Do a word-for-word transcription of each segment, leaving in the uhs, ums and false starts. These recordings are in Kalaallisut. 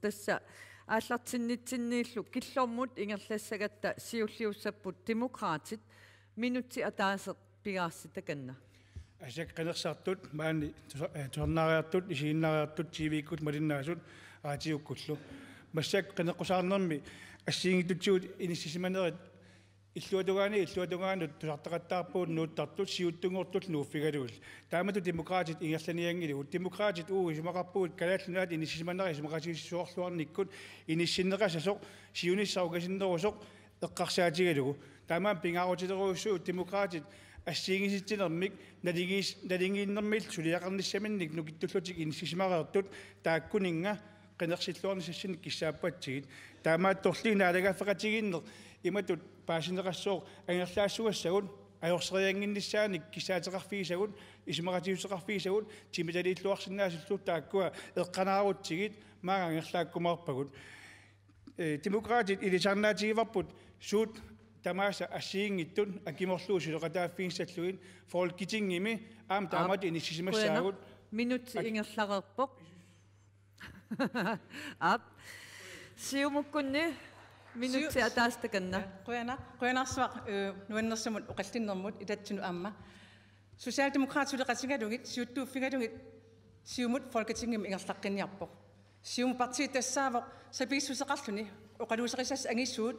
Tassa aallartinnitsinniillu killormut ingerlassagatta siulliussapput Demokraatit, minutsi ataaseq pigaarsi takanna. Aasiit qinersisartut maani tusa-, eh, tusarnaariartut, isiginnaariartut, T V-kkut malinnaasut, raatiukkullu. Massakkut qineqqusaarnermi assigiinngitsutigut inissisimanerit illuatungaani, illuatungaanut tusartaqattaarpugut nuuttartut siuttunngortut nuuffigalugit. Taamatut Demokraatit ingerlanianngilagut. Demokraatit uagut isumaqarpugut Kalaallit Nunaat inissisimanerat isumaqatigiissusiorluarnikkut inissinneqassasoq, siunissaq ungasinnerusoq eqqarsaatigalugu. Taamaammat pingaarutilerujussuuvoq Demokraatit assigiinngitsitsinermik naligiis-, naligiinnermillu suliaqarnissaminnik nukittullutik inissisimareertut, taakkuninnga qinersilluarnissassinnik kissaappatsigit. Taamaattorli naalagaaffeqatigiinneq imatut paasineqassooq angerlaassugassagut, ajorseriannginnissaanik kissaateqarfigisagut, isumaqatigiissuteqarfigisagut, timitaliilluarsinnaasullu taakkua eqqanaarutsigit maanga angerlaakkumaarpagut. Eh, Demokraatit ilisarnaatigivarput suut tamaasa assigiinngitsut akimorlugu suleqataaffigissallugit Folketingimi aamma taamatut inissisimassaagut. Qujanaq, minutsi ingerlareerpoq. Aap. Siumukkunni minutsi ataaseq takanna. Ja, qujanaq, qujanarsuaq, eh, nuannersuumik oqallinnermut itatsinut aamma. Socialdemokraatit suleqatigalugit, siuttuuffigalugit, Siumut Folketingimi ingerlaqqinniarpoq. Siumut partiit tassaavoq sapiissuseqarluni, oqaluuserisassat angisuut,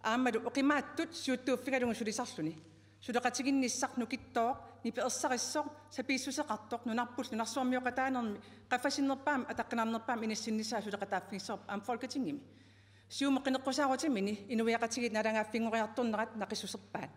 aammalu oqimaatsut siuttuuffigalugit sulisarluni. Suleqatigiinnissaq nukittooq, nipi ersarissoq, sapiissuseqartoq, nunarput nunarsuarmioqataanermi, qaffasinnerpaamik, ataqqinarnerpaamik inissinnissaa suleqataaffigissavarput aamma Folketingimi. Siumut qineqqusaarutimini inuiaqatigiit naalagaaffinngoriartornerat naqissuserpaat.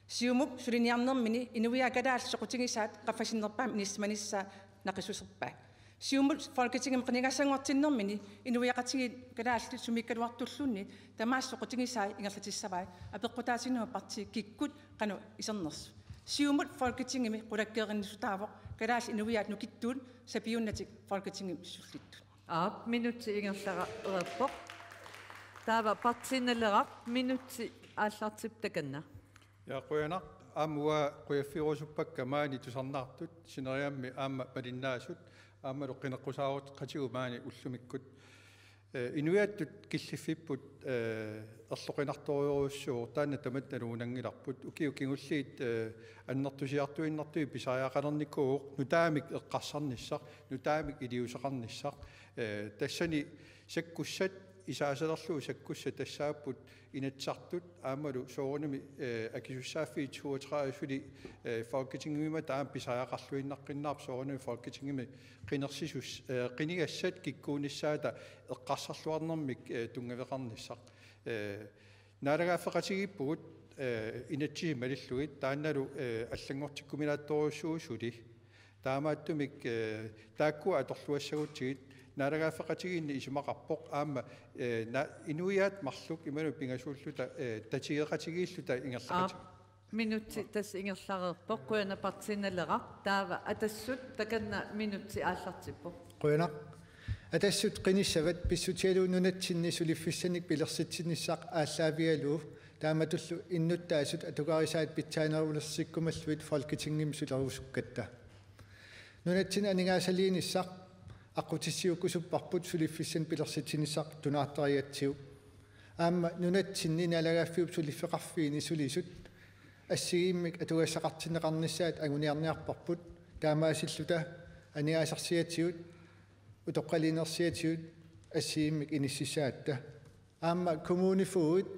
Siumup suliniarnermini inuiaat kalaallit soqutigisaat qaffasinnerpaamik inissisimanissaa naqissuserpaat. Siumut Folketingimi qinigassanngortinnermini inuiaqatigiit kalaallit sumiikkaluartulluunniit tamaasa soqutigisaat ingerlatissavaat, apeqqutaatinnagit partiit kikkut qanoq isernersut. Siumut Folketingimi qulakkeerinnissutaavoq kalaallit inuiaat nukittuut sapiunnatik Folketingimi sullittut. Aap, minutsi ingerlareerpoq. Taava Partii Naleraq, minutsi aallartippoq takanna. Ja, qujanaq, aamma uanga qujaffigerusuppakka maani tusarnaartut, sineriammi aamma malinnaasut, aammalu qineqqusaaruteqatigut maani ullumikkut. Eh, inuiattut killiffipput, eh, erloqinartorujussuuvoq, taanna tamatta nalunngilarput. Ukiut kingulliit, eh, annertusiartuinnartui pisariaqalernikuuvoq, nutaamik eqqarsarnissaq, nutaamik iliuuseqarnissaq. Eh, tassani sakkussat, isaasalerlugu sakkussat tassaapput Inatsisartut aammalu soorunami, eh, akisussaaffiit toogtredive suli, eh, Folketingimi taama pisariaqarluinnaqqinnaarpoq, soorunami Folketingimi qinersisus-, eh, qinigassat kikkuunissaata eqqarsarluarnermik, eh, tunngaveqarnissaq. Eh, naalagaaffeqatigiippugut, eh, inatsisit malillugit, taannalu, eh, allanngortikkuminaattorujussuuvoq suli. Taamaattumik, eh, taakkua atorluassagutsigit, naalagaaffeqatigiinni isumaqarpoq aamma, eh, na-, inuiaat marluk imaluunniit pingasuulluta, eh, tatigeqatigiilluta ingerlaqatigiit. Aap, minutsi tassa ingerlareerpoq, qujanaq Partii Naleraq, taava Atassut takanna minutsi aallartippoq. Qujanaq. Atassut qinissavat pissutigalugu nunatsinni suliffissanik pilersitsinissaq aallaavigalugu, taamatullu innuttaasut atugarisaat pitsaanerulersikkumallugit Folketingimi sulerusukkatta. Nunatsinni aningaasaliinissaq aqqutissiuukkusupparput suliffissanik pilersitsinissaq tunaartarigatsigu. Aamma nunatsinni naalagaaffiup suliffeqarfiini sulisut assigiimmik atugassaqartinneqarnissaat anguniarniarparput, taamaasilluta aningaasarsiatigut utoqqalinersiatigut assigiimmik inississagatta. Aamma kommunefogedit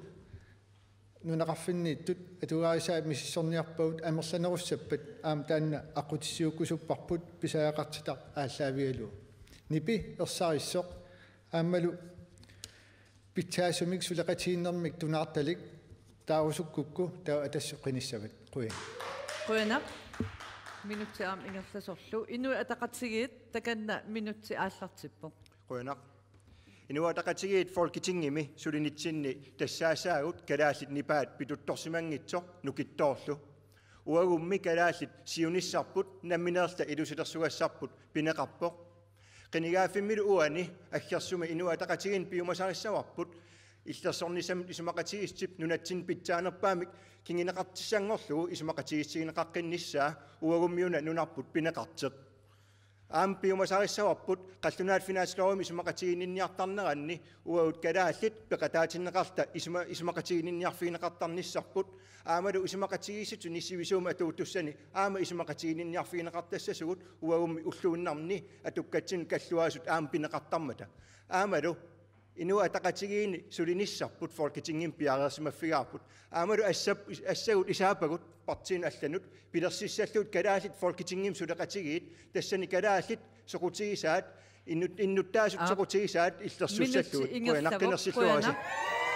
nunaqarfinniittut atugarisaat misissorniarpagut amerlanerussappat aamma taanna aqqutissiuukkusupparput pisariaqartitaq aallaavigalugu. Nipi ersarissoq aammalu pitsaasumik suleqatigiinnermik tunaartalik taarusukkukku taava Atassut qinissavat. Qujan. Qujanaq. Minutsi aamma ingerlasorlu. Inuit Ataqatigiit takanna minutsi aallartippoq. Qujanaq. Inuit Ataqatigiit Folketingimi sulinitsinni tassaassaagut kalaallit nipaat pituttorsimanngitsoq nukittoorlu. Uagummi kalaallit siunissarput nammineerluta ilusilersugassarput pineqarpoq. Qinigaaffimmilu uani aggersumi Inuit Ataqatigiinni piumasarissavarput illersornissamut isumaqatigiissutip nunatsinni pitsaanerpaamik kinguneqartussanngorlugu isumaqatigiissigineqaqqinnissaa, uagummiuna nunarput pineqartoq. Aamma piumasarissavarput qallunaat finanslovimi isumaqatigiinniartarneranni uagut kalaallit peqataatinneqarluta isuma-, isumaqatigiinniarfigineqartarnissarput. Aammalu isumaqatigiissutini sivisuumik atuuttussani aamma isumaqatigiinniarfigineqartassasugut uagummi ulluinnarni atukkatsinnut kalluaasut aamma pineqartarmata. Aammalu Inuit Ataqatigiinni sulinissarput Folketingimi piareersimaffigaarput. Aammalu assap-, assagut isaappagut partiinut allanut pilersissallugit kalaallit Folketingimi suleqatigiit, tassani kalaallit soqutigisaat, innut-, innuttaasut Aap. soqutigisaat illersussallugit. Minutsit ingerlavoq. Qujanaq, qinersittuarisi. Qujanaq.